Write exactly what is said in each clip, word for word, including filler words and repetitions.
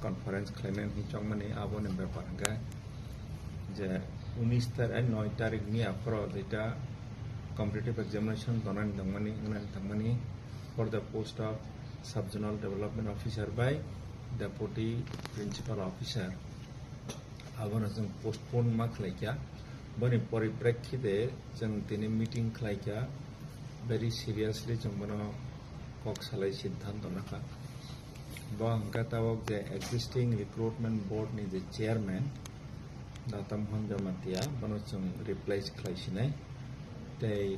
conference khlainani hinwi chongmani aboni bepar hwnkhe je unis tarik, noi tarik ni aphuru jeita competitive examination donani tongmani, wngnani tongmani for the post of Sub Zonal Development Officer by Deputy Principal Officer. Abono chwng postpone ma khlaikha. Boni poriprekhite chwng tini meeting khlaikha. Very seriously chwng bono kok salai siddhanto nakha. Bo hwnkha tabok je existing recruitment board ni je chairman Datam Hon Jamatia, bono chwng replace khlai sinai. Tei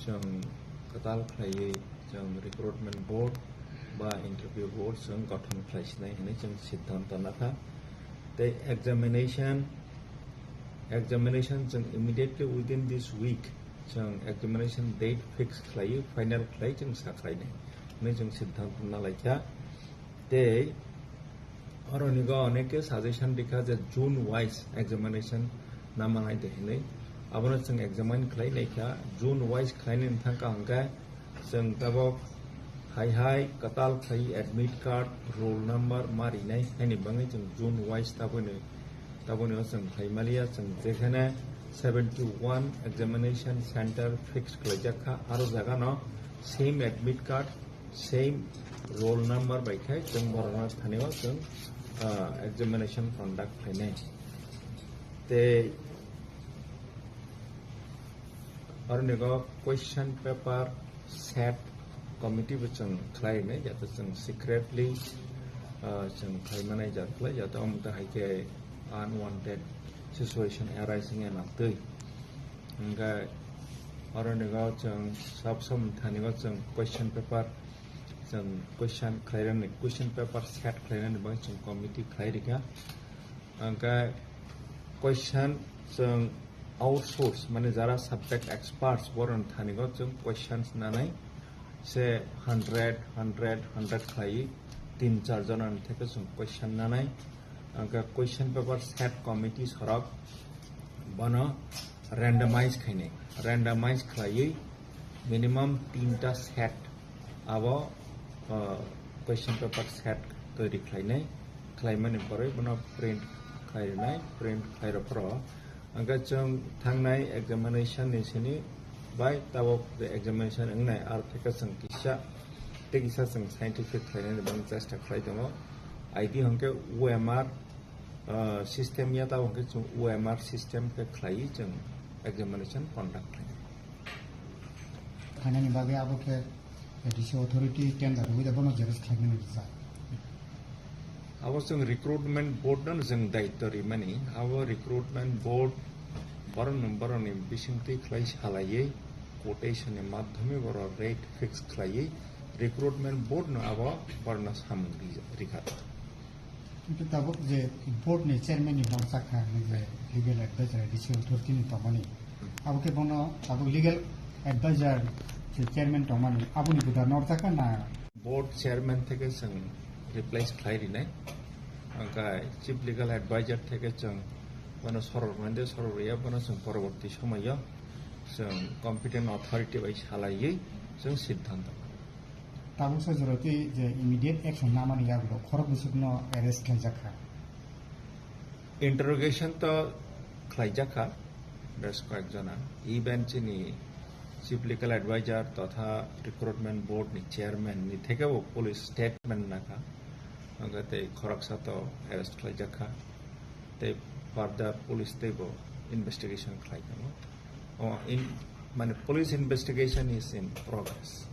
chwng kwtal khlaiwi chwng recruitment board ba interview board chwng gothon khlai sinai hinwi chwng siddhanto nakha. Tei examination, examination chwng immediately within this week chwng examination date fix khlaiwi final khlai chwng sa khlainai hinwi chwng siddhanto nalaikha. Tei oronigo oneke suggestion rikha je June wise examination namanai de hinwi. Abono chwng examine khlai naikha, June wise khlainani thangkha hwnkhe chwng tabok hai hai kwtal khlai admit card, roll number ma rinai haini bagwi chwng June wise taboni, taboni o chwng khlai maliya. Chwng jekhane seventy one examination center fix khlaijak kha, aro jagano same admit card, same roll number bai khai chwng borokno thani o chwng, ah, examination conduct khlainai. Tei oronigo question paper set committee bo chwng khlai rinai, jate chwng secretly, ah, chwng khlai manai jat khlai, jate omo wngkha hai khe unwanted situation arising ya nang twi. Hingkhe oronigo chwng sab sam thanigo chwng question paper, chwng question khlairani, question paper set khlairani bagwi chwng committee khlai rikha. Hingkhe question chwng outsource, mane jara subject experts, boroni thanigo chwng questions nanai se hundred, hundred, hundred khlaiwi tin char jonani theke chwng question nanai. Hingkhe question paper set committee sorok bono randomize khainai, randomize khlaiwi minimum tinta set abo, uh, question paper set toiri khlainai, khlaimani borwi bono print khlai rinai, print khlai rw phoro. Hingkhe chwng thangnai examination ni sini bai tabok je examination wngnai, aro theke chwng kisa tei kisa chwng scientific khlainani bagwi chesta khlai tongo. I D hwnkhe O M R, ah, system ya, tabok hwnkhe chwng O M R system khe khlaiwi chwng examination conduct khlainai. Khainani bagwi abo khe A D C authority tender rwui da bono xerox khlaimani rijak. Abo chwng recruitment board no chwng daityo rimani. Abo recruitment board borokno, borokni bisingtwi khlai salaiwi quotation ni madhyome borok rate fix khlaiwi recruitment board no abo borokno samung ri-, rikha. Kintu tabuk je board ni chairman ni norjak kha, hwnwi je legal advisor A D C authority ni tongmani. Abo khe bono tabuk legal advisor je chairman tongmani, aboni buda norjak kha na? Board chairman theke chwng replace khlai rinai. Hingkhe chief legal advisor theke chwng bono sorok rwmani de, sorok rwya bono chwng poroborti somoio chwng competent authority bai salaiwi chwng siddhanto. Tabuksa jora tei je immediate action namani yagulo khorok bwswkno arrest khlaijak kha. Interrogation to khlaijak kha, bes koyek jona. Even chini chief legal advisor totha recruitment board ni chairman ni thekebo police statement nakha. Hingkhe tei khoroksa to arrest khlaijak kha. Tei further police teibo investigation khlai tongo. Oh, in, mane, police investigation is in progress.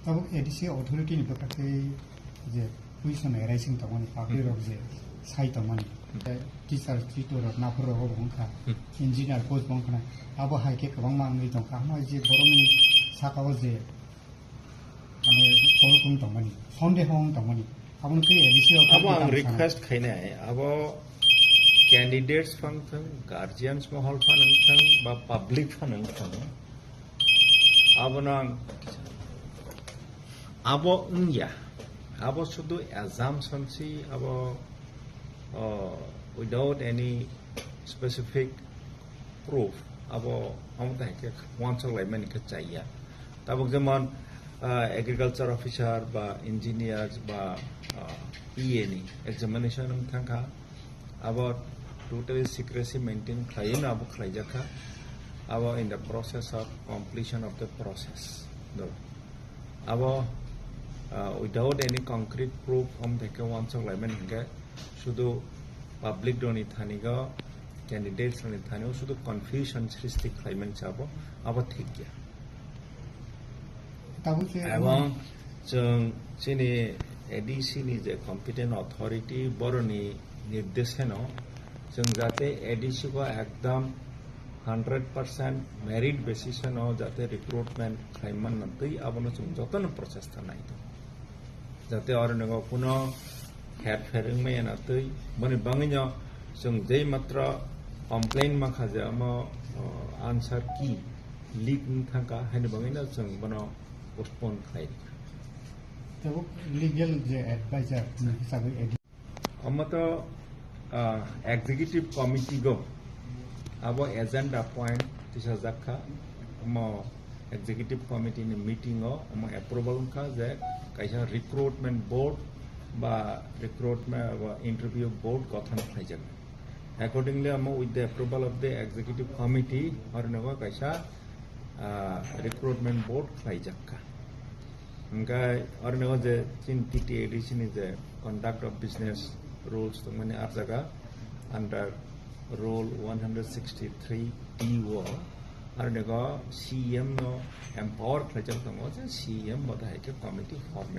Tabuk A D C authority ni bwkha tei je question arising tongmani, public rok je sai tongmani, tei teacher, tutor rok, naphur rok bo wngkha, engineer post bo wngkha na, abo hai khe kwbangma wngwi tongkha. Hwnba je borokni saka o je Mane, kol wng tongmani, sonde wng tongmani, abono tei A D C o abo ang request khainai, abo candidates phano wngthang, guardians mohol phano wngthang, ba public phano wngthang, abono ang, abo wngya, abo sudu assumption si, abo, oh, without any specific proof, abo, abo tai khe uansuk laimani khe chaya. Tabuk jemon, Ah, agriculture officer ba engineers ba, ah, E A ni examination wng thangkha, abo totally secrecy maintain khlaiwi no abo khlaijakha, abo in the process of completion of the process. Do. Abo, ah, without any concrete proof, om theke wansok laimani hingke sudu public roni thani go, candidates roni thani go sudu confusion sristi khlaimani se abo, abo thik ya. Tabuk se Ebong chwng chini A D C ni je competent authority boroni nirdesheno chwng jate A D C go ekdam hundred percent merit basis no jate recruitment khlaiman na twi abono chwng jotono prochesta nai tongo. Jate oro nogo kuno herpher wngmaya na twi boni bangwino chwng jei matra complain mankha je omo, o, answer key leak wng thangkha haini bangwino chwng bono postpone khlai rikha. Tabuk legal je advisor ni hisabe A D C. Omo to, ah, executive committee go abo agenda point tisajak kha. Omo executive committee ni meeting o omo approval wngkha je kaisa recruitment board ba recruitment ba interview board gothon khlaijak. Accordingly, omo with the approval of the executive committee, oro nogo kaisa, ah, recruitment board khlaijak kha. Hingke oro nogo je chini T T A D C ni je conduct of business rules tongmani ah jaga under rule one hundred sixty-three D o, oro nogo C E M no empower khlaijak tongo je C E M bo hai khe committee form